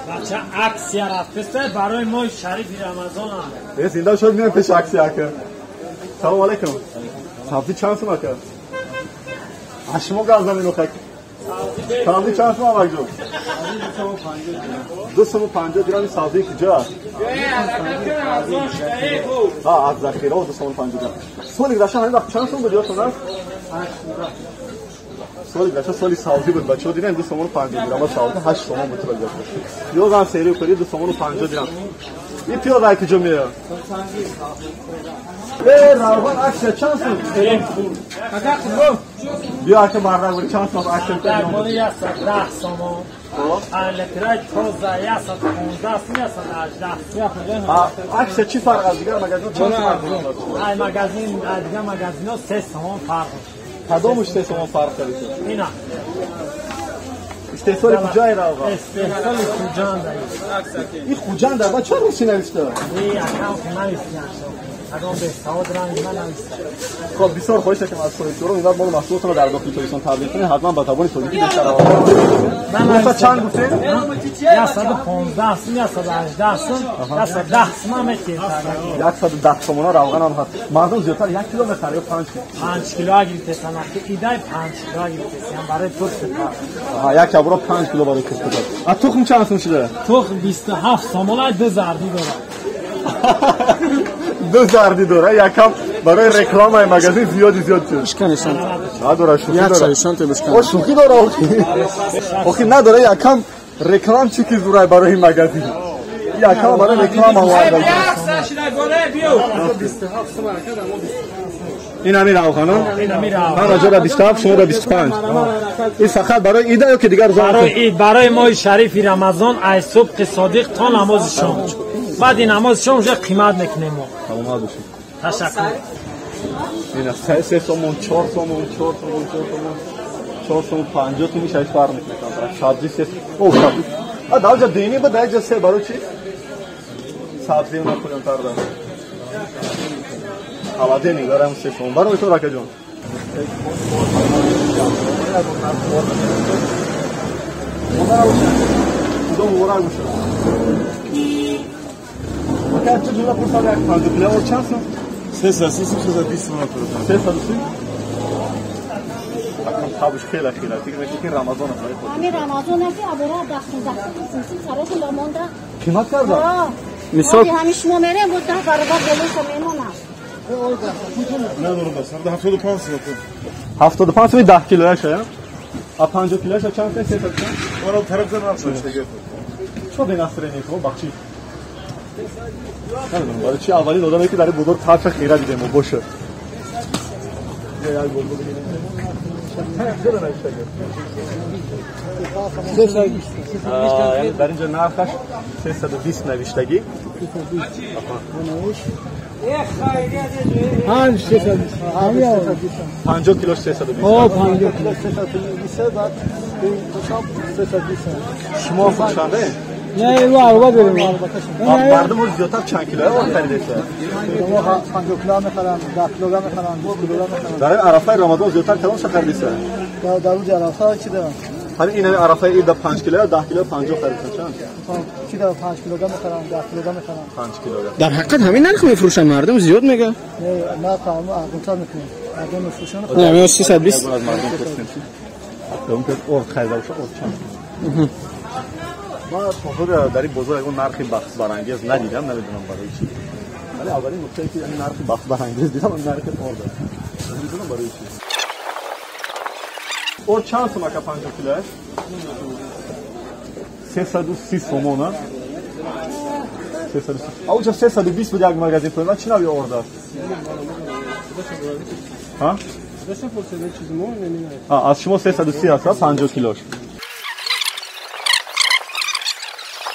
Бача аксия рафтеста барои моҳи шарифи Рамазон. Э, зинда шуд, меоем пеши аксия ака. Салом алейкум. Сабзӣ чанд сум ака? Аз шумо гап занем охак. Сабзӣ чанд сум абакҷон? 2 сому 50 дирами. Сабзии куҷо аст? Аз захирао 2 сому 50 дирам. Соли гузашта ҳамин вақт чанд сум буд, ёдтон аст? Соли гузашта соли савзӣ буд, бачаҳо дидем 2 сомону 50 дирам, савзӣ 8 сомон буд соли гузашта. Пиёзам сери кунӣ 2 сомону 50 дирам. Ин пиёз ай куҷо меояд? Э, равған аксия чанд сум? Биё ака, мардак бури, чанд сум аксия? 10 сомон. Литрай тоза 115 сум, 118. Аксия чӣ фарқ аз дигар магазин чанд сум арзон? Ай магазин, ай дигар магазино 3 сомон фарқ. Кадомуш 3 сомон фарқ кард? Ина. Истеҳсоли куҷои равған? Истеҳсоли Хуҷанд. Ин Хуҷанд ба ча русӣ навишта? Акам навистиям, агон бесавод ранг ман нависта. Хоб, бисёр хоҳиш мекунам аз соҳибкорон, ин моли маҳсулотро дар дохили Тоҷикистон таблиғ кунед, ҳатман ба забони тоҷикӣ бештар. Чанд гуфтед? 115 сум, 118 сум, 110 сум ҳам метиҳед. 110 сомона равғанам ҳаст. Мардум зиёдтар 1 кило мехарад ё 5 кило? 5 кило гирифтесан, идай 5 кило гирифтесиам барои турсипар. Як ябро 5 кило барои турсипар. А тухм чанд сум шуда? Тухм 27 сомона, ду зардӣ дорад. Ду зардӣ дора, якам барои рекламаи магазин зиёди зиёд шуд. Надора, шӯхӣ дора. О, шӯхӣ дора охи. Охи надора, якам рекламчики зурай барои магазин. Якам барои реклама оварда. این همین روغنا ҳама ҷо 27 шумо 25. این فقط برای عید یا که دیگر برای عید، برای ماه شریف رمضان از صبح صادق تا نماز شام. بعد نماز شام اونجا قیمت میکنیم ما. تمام باشید. تشکر. این 3 سومون 4 سومون 4 سومون 4 سومون 4 سومون 50 تومن شش فرق میکنه. سبزی 3 او سبزی ا داوجا دینی با دایجا 3 برای چی سبزی اون کدوم تر داره حواله دارم 3 سومون برای تو راکه جون. خدا مبارک باشه. وقتی چه جوله پرسیدم یک 5 کیلو چند سوم؟ 330 320 سومون فروختم. 330 تابش خیلی خیلی فکر می‌کنی که رمضان است. همین رمضان است که ابرا 10 15 سرش لامونده قیمت کرده. مثال همین شما میریم بود 10 برابر بالوش میمونه. ندارم بس 75 سومون. 75 سومون 10 کیلوش ہے. ا 5 کیلوش چند تا 300 چند؟ اون طرف نرفت دیگه. چه به نصر نیکو بخشی. نمیدونم برای چی اولین آدمی که در بزرگ طرف خیره دیدیم و باشه. یعنی در اینجا نرخش 320 نوشتگی. 50 کیلوش 320. 50 کیلوش 320 بعد 320. شما فروشنده؟ نه اینو عربه داریم. مردم زیادتر چند کیلو آرد خریده؟ ما 50 کیلو میخرن، 10 کیلو میخرن، 20 کیلو میخرن. در عرفه رمضان زیادتر کدام چه خریده؟ در روز عرفه چی دارن؟ همین این عرفه عید 5 کیلو 10 کیلو 50 خریدن چند؟ چی دارن 5 کیلو میخرن، 10 کیلو میخرن. 5 کیلو. در حقیقت همین نرخ میفروشن مردم زیاد میگه؟ نه نه تمام ارزان‌تر میکنیم. مردم میفروشن. نه 320. از مردم پرسیدیم. اون که آرد خریده باشه آرد چند؟ ما تا در این بازار اون نرخ بحث برانگیز ندیدم، نمیدونم برای چی. ولی اولین نکته که یعنی نرخ بحث برانگیز دیدم اون نرخ آرد است. نمیدونم برای چی. آرد چند سوم که 50 کیلوش؟ 330 سومون. 330. اونجا 320 بود یک مغازه پول. چی نوع آرد است؟ ها؟ از شما 330 هست 50 کیلوش.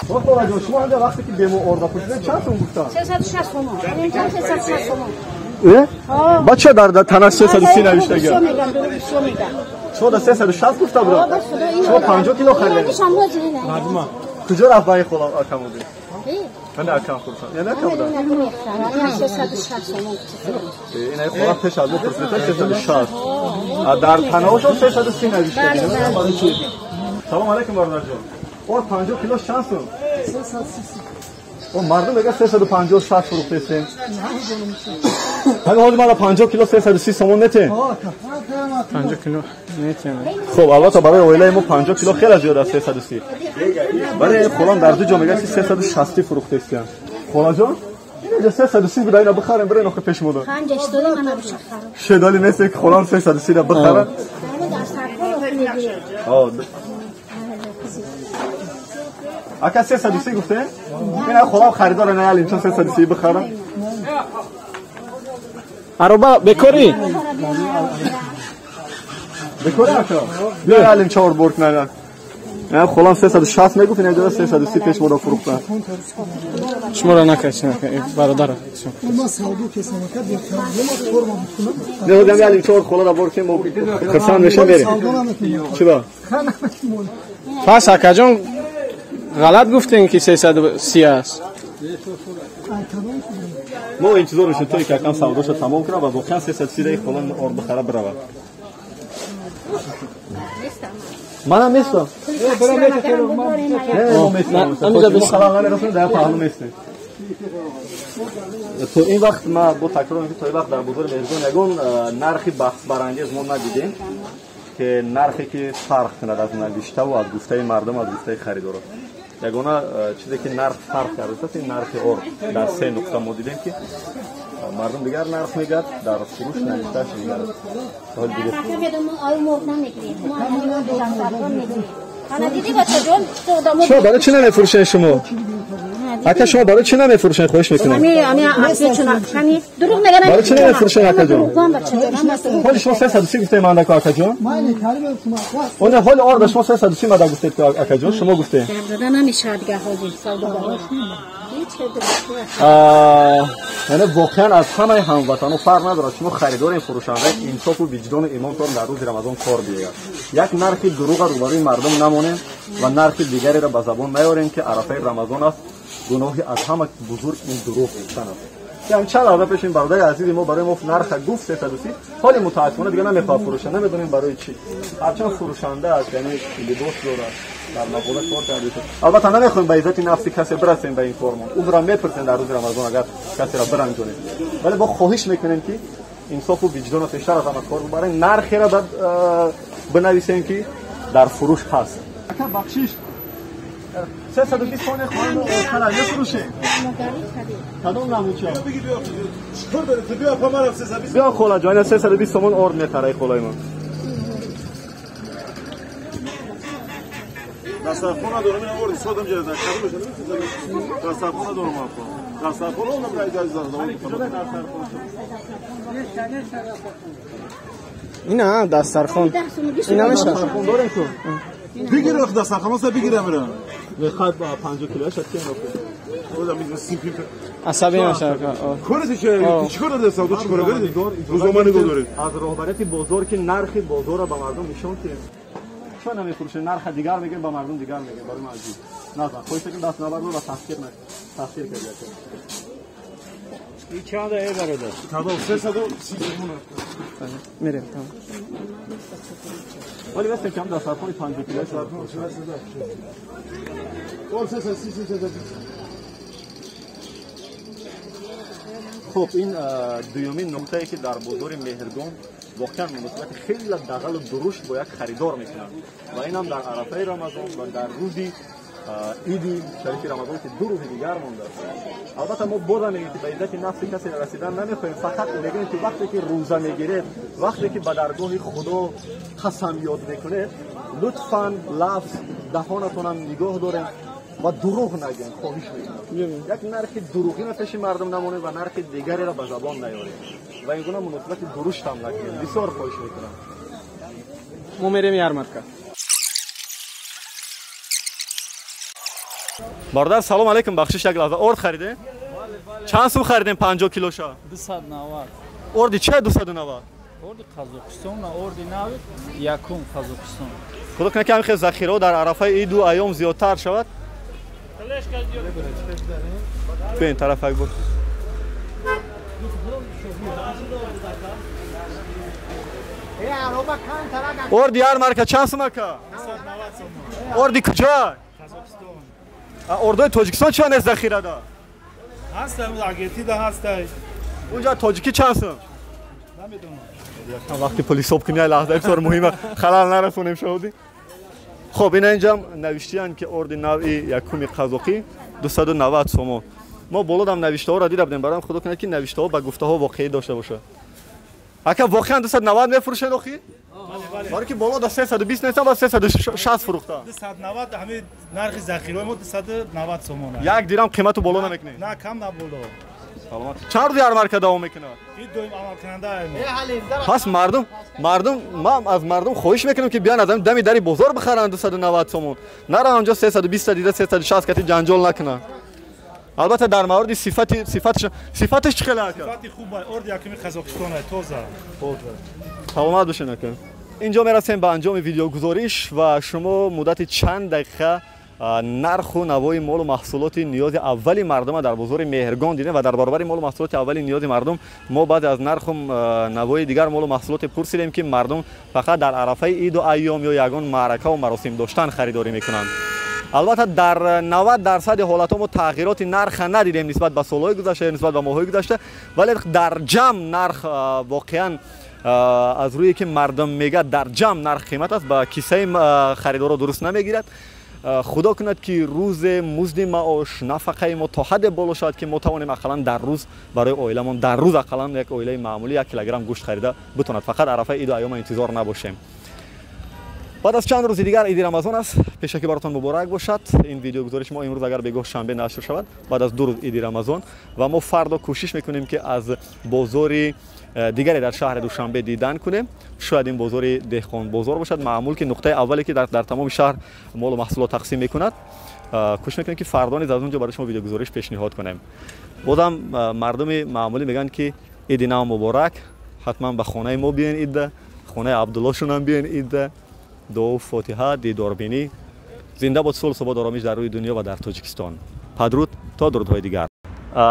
خب شما هم وقتی که به آرد پرسیدن چند سوم گفتن؟ 360 سوم. اینجا 360 سوم. بچه در تنش 330 نوشته گرد. شما در 360 گفته بودم. شما 50 کیلو خریدید. کجا رفت با این خلا اکم بودی؟ من اکم خورسم. یعنی اکم بودم. این خلا پیش از ما پرسیدن 360. در تنهاشون 330 نوشته گرد. سلام علیکم برادر جان. اور 50 کیلو چند سوم؟ 330. او مردم میگه 356 فروخته هستیم. همین حال ما 50 کیلو 330 سومون نتیم. 50 کیلو نتیم. خب البته برای عائله ما 50 کیلو خیلی زیاد است 330. برای خلان در دو جا میگه 360 فروخته هستیم. خلا جان اینجا 330 بده اینا بخریم برای نخ پیش مودم. 5 دلار من بخرم. شدالی مثل که خلان 330 را بخرم. آه اکا 330 گفته؟ این خدا خریدار نه الان چون 330 بخرم. عربه بکاری؟ بکاری اکا. بیا الان 4 برد نه. نه خلان 360 میگفت این جا 330 پیش بودا فروختن. شما را نکش نکن برادر. ما سودو کسم کرد نه دیگه الان 4 خلا را برد که خرسان میشه بریم. چی با؟ پس اکا جان غلط گفتین که 330 است. ما انتظار میشیم تا که اکم سوداشو تمام کنه و واقعا 330 رای خلان آرد بخره بروه. منم نیستم. نه ما نیستم. در پهلو نیستیم. تو این وقت ما با تکرار میکنم تا این وقت در بازار مهرگان یگان نرخ بحث برانگیز ما ندیدیم که نرخی که فرق کند از نوشته و از گفته مردم از گفته خریداران. یگانه چیزی که نرخ فرق کرده است این نرخ آرد در سه نقطه ما دیدیم که مردم دیگر نرخ میگد در فروش نوشتهش دیگر است. Ана дидӣ бачаҷон, шумо барои чӣ намефурӯшед шумо? Ака, шумо барои чӣ намефурӯшед, хоҳиш мекунам? Барои чӣ намефурӯшед, акаҷон? Ҳоли шумо 330 гуфтед мандако, акаҷон. Оне ҳоли орда шумо 330 мада гуфтед, акаҷон, шумо гуфтед. Яъне воқеан аз ҳамаи ҳамватанҳо фарқ надорад, шумо харидорем, фурӯшанда, инсофу виҷдону имонтон дар рӯзи Рамазон кор биёяд. Як нархи дурӯға рӯбарӯи мардум намонем ва нархи дигареро ба забон наёрем, ки арафаи Рамазон аст. Гуноҳи аз ҳама бузург ин дурӯғ гуфтан аст. Ям чанд лаҳза пеш ин бародари азизи мо барои мо нарха гуфт 330, ҳоли мутаассифона дига намехоҳад фурӯша, намедонем барои чӣ. Ҳарчанд фурӯшанда аст, яъне либос дорад, дар мағоза кор кардааст. Албатта намехоҳем ба иззати нафси касе бирасем ба ин кормон. Узрам мепурсем дар рӯзи Рамазон, агар касеро биранҷонем. Вале бо хоҳиш мекунем, ки инсофу виҷдонро пештар аз ҳама кор бибарем, нархеро бинависем, ки дар фурӯш ҳаст. Ака, бахшиш, 320 сомон хоҳем охара мефурӯшем. Кадом намуча? Биё хола ҷон, 320 сомон орд мехарай холаи ман. Дастархон надорам, ин орд содам ҷаза. Дастархон надорам апа. Дастархон онам ра иҷоза додам. Ина дастархон. Ина меша. Дастархон дорем ку? Бигир ох дастархон, оса бигирам ира. Мехоҳад 50 килояш аз кем охе? Асабӣ наша. Корати чӣ? Чӣ кор доред? Савдо чӣ кор доред? Рӯзнома нигоҳ доред. Аз роҳбарияти бозор, ки нархи бозорро ба мардум нишон диҳем. Чаро намефурӯшем? Нарха дигар мегӯем, ба мардум дигар мегӯем. Барои ман аҷиб. Назан, хоҳиш мекунам даст набардор ва таҳқир накун. Таҳқир кардӣ. Ин чанд е бародар? Кадом 330 сомон. Мерем, тамом. Вале вестем кам дастархони 50 килояш. Хуб, ин дуюмин нуқтае, ки дар бозори Меҳргон воқеан муносибати хеле дағалу дурушт бо як харидор мекунанд, ва инам дар арафаи Рамазон ва дар рӯзи иди шарифи Рамазон, ки ду рӯзи дигар мондааст. Албатта мо бозам мегӯем, ки ба иззати нафси касе расидан намехоҳем, фақат мегӯем, ки вақте ки рӯза мегиред, вақте ки ба даргоҳи Худо қасам ёд мекунед, лутфан лафз даҳонатонам нигоҳ дорем ва дурӯғ нагӯем, хоҳиш мекунам. Як нархи дурӯғиро пеши мардум намонем ва нархи дигареро ба забон наёрем ва ин гуна муносибати дурушт ҳам накунем. Бисёр хоҳиш мекунам. Мо мерем ярмарка. Бародар, салом алейкум, бахшиш, як лаҳза. Орд харидем? Чанд сум харидем 50 килоша? 290. Орди чия 290? Орди Қазоқистон, орди нави якум Қазоқистон. Худо кунад, ки ҳамин хел захираҳо дар арафаи иду айём зиёдтар шавад. Бин тараф як бор. Орди ярмарка чанд сум, ака? Орди куҷо? Ордои Тоҷикистон чанд нест захирада? Ҳаста, агентида ҳаста. Унҷа тоҷикӣ чанд сум? Намедонам. Вақти пул ҳисоб кунӣ, лаҳза бисёр муҳима, халал нарасонем шоҳудӣ. Хоб, ина инҷам навиштиянд, ки орди навъи якуми қазоқӣ 290 сомон. Мо болодам навиштаҳоро дида будем, бароям худо кунад, ки навиштаҳо ба гуфтаҳо воқеӣ дошта бошад. Ака, воқеан 290 мефурӯшед охи? Барои ки боло да 320 нестам, ба 360 фурӯхта. 290 ҳамин нархи захираҳои мо 290 сомон. Як дирам қимату боло намекунед? На, кам на боло. Саломат. Чанд рӯз ярмарка давом мекунад? Ин доим амалкунанда. Пас мардум, ман аз мардум хоҳиш мекунам, ки биён аз дами дари бозор бихаранд 290 сомон. Нараванд онҷо 320 дида 360 кати ҷанҷол накунанд. Албатта дар мавриди сифаташ чӣ хеле, ака? Сифати хуб, орди якуми Қазоқистон, тоза. Саломат бошед, ака. Инҷо мерасем ба анҷоми видеогузориш ва шумо муддати чанд дақиқа нарху навои молу маҳсулоти ниёзи аввали мардума дар бозори Меҳргон дидем ва дар баробари молу маҳсулоти аввали ниёзи мардум мо баъзе аз нарху навои дигар молу маҳсулоте пурсидем, ки мардум фақат дар арафаи иду айём ё ягон маъракаву маросим доштан харидорӣ мекунанд. Албатта дар 90% ҳолатҳо мо тағйироти нарха надидем нисбат ба солҳои гузашта, нисбат ба моҳҳои гузашта, вале дар ҷамъ нарх воқеан аз рӯе ки мардум мегӯяд, дар ҷамъ нарх қимат аст, ба кисаи харидорро дуруст намегирад. Худо кунад, ки рӯзе музди маош, нафақаи мо то ҳадде боло шавад, ки мо тавонем ақаллан дар рӯз барои оиламон, дар рӯз ақаллан як оилаи маъмулӣ 1 килограмм гӯшт харида битонад, фақат арафаи иду айёма интизор набошем. Баъд аз чанд рӯзи дигар иди Рамазон аст. Пешакӣ баротон муборак бошад. Ин видеогузориши мо имрӯз агар бегоҳ шанбе нашр шавад, баъд аз 2 рӯз иди Рамазон, ва мо фардо кӯшиш мекунем, ки аз бозори дигаре дар шаҳри Душанбе дидан кунем. Шояд ин бозори Деҳқонбозор бошад, маъмул ки нуқтаи аввале ки дар тамоми шаҳр молу маҳсулот тақсим мекунад. Кӯшиш мекунем, ки фардо низ аз он ҷо барои шумо видеогузориш пешниҳод кунем. Бозам мардуми маъмулӣ мегӯянд, ки иди нав муборак, ҳатман ба хонаи мо биёен идда, хонаи Абдуллошонам биёен идда. Дуо, фотиҳа, дидорбинӣ. Зинда бод сулҳ, субот, оромиш дар рӯи дунё ва дар Тоҷикистон. Падруд то дурудҳои дигар.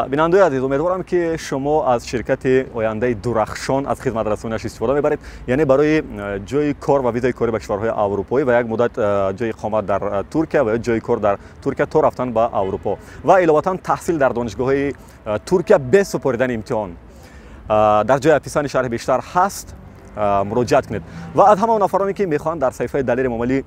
Бинандаои азиз, умедворам, ки шумо аз ширкати ояндаи дурахшон, аз хизматрасониаш истифода мебаред, яъне барои ҷои кор ва визаи корӣ ба кишварҳои аврупоӣ ва як муддат ҷои иқомат дар Туркия ва ё ҷои кор дар Туркия то рафтан ба Аврупо ва иловатан таҳсил дар донишгоҳҳои Туркия бе супоридани имтиҳон. Дар ҷои описание шарҳи бештар ҳаст, муроҷиат кунед. Ва аз ҳама нафароне, ки мехоҳанд дар саҳифаи Далери Эмомалӣ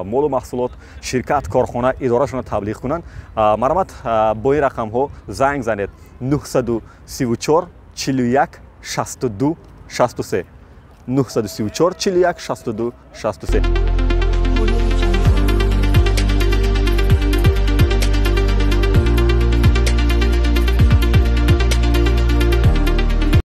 молу маҳсулот, ширкат, корхона, идорашонро таблиғ кунанд, марҳамат, бо ин рақамҳо занг занед: 934 41 62 63, 934 41 62 63.